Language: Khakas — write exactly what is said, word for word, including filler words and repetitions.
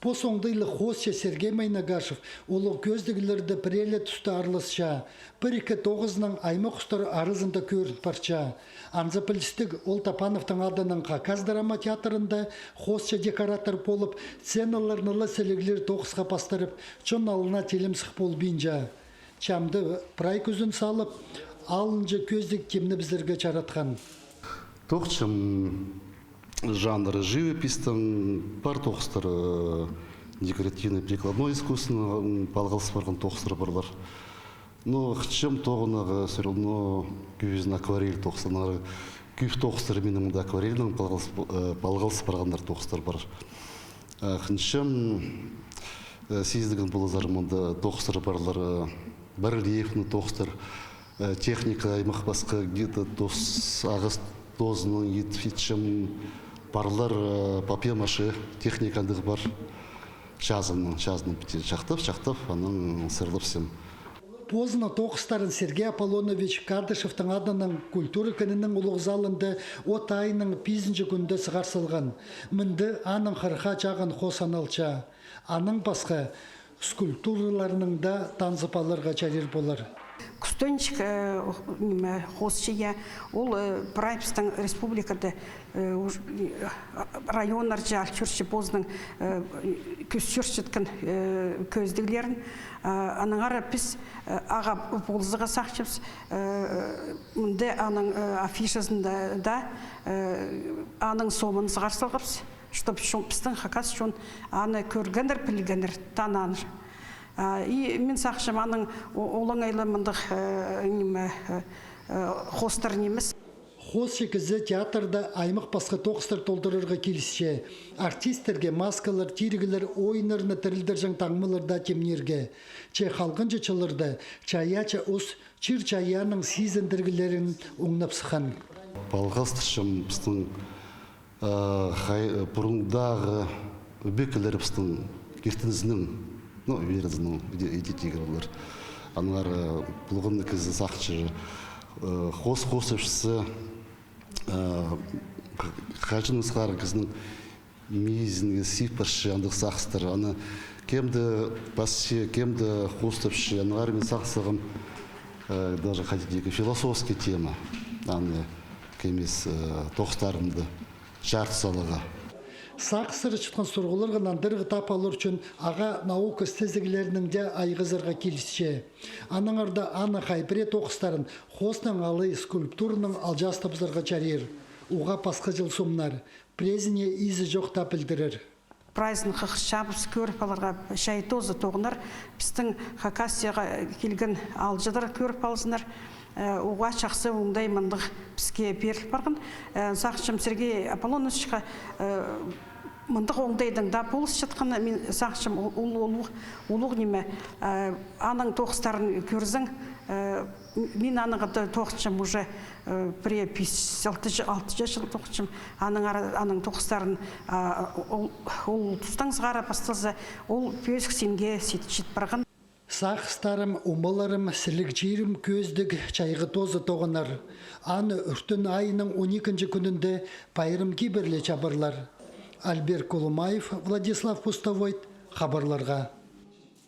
Пос оңдайлығ хоосчы Сергей Майнагашев улуғ кӧзідіглерде пірее ле туста араласча. Пір-ікі тоғызынаң аймах устар аразында кӧрін парча. Анзы пілістіг, ол Топановтың адынаң Хакас драма театрында хоосчы-декоратор полып, сценаларны ла сіліглер тоғысха пастырып, чон алнына тилімсіг полбинча. Чамды прай кӱзін салып, алынҷа кӧзідіг тимнебізерге чаратхан. Тоғынчам жанры живописьтің, пар тоғыстар, э, декоративный прикладной искусствонаң, м, палғалыс парған тоғыстар парлар. Но хынчам тоғынарға всё равно кӧбізін акварель тоғыстар, аннаңар кӧп тоғыстар минің мында акварельнең палғалыс, э, палғалыс парғаннар тоғыстар пар. Э, хынчам, э, сизінген поларзар, мында тоғыстар парлар, э, барельефный тоғыстар, э, техника аймах пасха, где-то тоос, ағас тоозынаң ит-, итчем парлар, э, папье-маше техника андағ пар. Чазынаң, чазынаң піти чахтап, чахтап, анаң сырлапчам. Позының тоғыстарын Сергей Аполлонович Кадышевтің адынаң культура кінінің улуғ залында от айының пизінҷі кӱнінде сығар салған. Мында аның хырыхха чағын хоос саналча. Анаң пасха скульптураларнаң даа танызып аларға чарир полар. Кӱстенҷік, э, ниме, хоосчы, я, ол, э, прай пістің республикада, э, уж-, э, районнарҷа ал чӧрче позының, э, кӧзіт чӧрчеткен, э, кӧзідіглерін. А, аннаңар піс, э, ағаа полызарға сағынчабыс, э, мында аның, э, афишазында даа, э, аның сомын сығар салғабыс, чтоб чон, пістің хакас чон аны кӧргеннер, пілгеннер, танғаннар. А, и мин сағынчам, аның о-, олаңай ла мындағ, э, ниме, э, э, хоостар нимес. Хоосчы кізі театрда аймах пасха тоғыстар толдырарға килісче. Артистерге маскалар, тиріглер, ойыннарны тірілдірҷең таңмалар даа тимнирге. Че халғанҷы чылларда чайаачы ус чир-чайаанның сизіндіріглерін оңнап сыххан. Палғалыстырчам пістің, э, хай-, э, пурундағы ӧбекелерібістің киртінізінең, ну, ӧбекелерібістің, иди-, иди тигір олар. Аннаңар, э, полған кізі сағынча, э, хоос хоостапчазы, э, х-, хаҷаннаң сығара кізінің мизінге сип парча андағ сағыстар. Аны кем-де пасча, кем-де хоостапча. Аннаңар мин сағыс салғам, э, даже хотите, философский тема. Аны кем ес, э, тоғыстарымда чарыт саларға. Сағыстар чатхан сурығларға нандырығ таап алар ӱчӱн ағаа наука істезіглерінең дее айғазарға килісче. Аннаңар даа аның хай пірее тоғыстарын хоостаң алай скульптуранаң алҷаастабызарға чарир. Уғаа пасха чыл сомнар. Пірезіне изі чох таа пілдірер. Прайзын хығырчабыс кӧріп аларға, чай тооза тоғынар, пістің Хакасияға килген аалҷылар кӧріп алзыннар. Э, уғаа чахсы оңдай мындағ піске пиріл парған. Э, сағынчам, Сергей Аполлоновичха, э, мындағ оңдайдың даа полысчатханы, мин сағынчам, ол, ол, ол улуғ, улуғ ниме, э, аның тоғыстарын кӧрзең, э, М-, мин анаң тоғынчам уже, э, пірее пис, алты ча-, алты чыл тоғынчам. Аннаңар, аның тоғыстарын, а, ол, ол тустаң сығара пасталза, ол пӧзік синге сит-, чит парған. Сағыстарым, омаларым, сіліг чирім кӧзідіг чайғы тооза тоғынар. Аны ӱртӱн айының он ікінҷі кӱнінде пайрам кибірле чабарлар. Альберт Кулумаев, Владислав Пустовойт, хабарларға.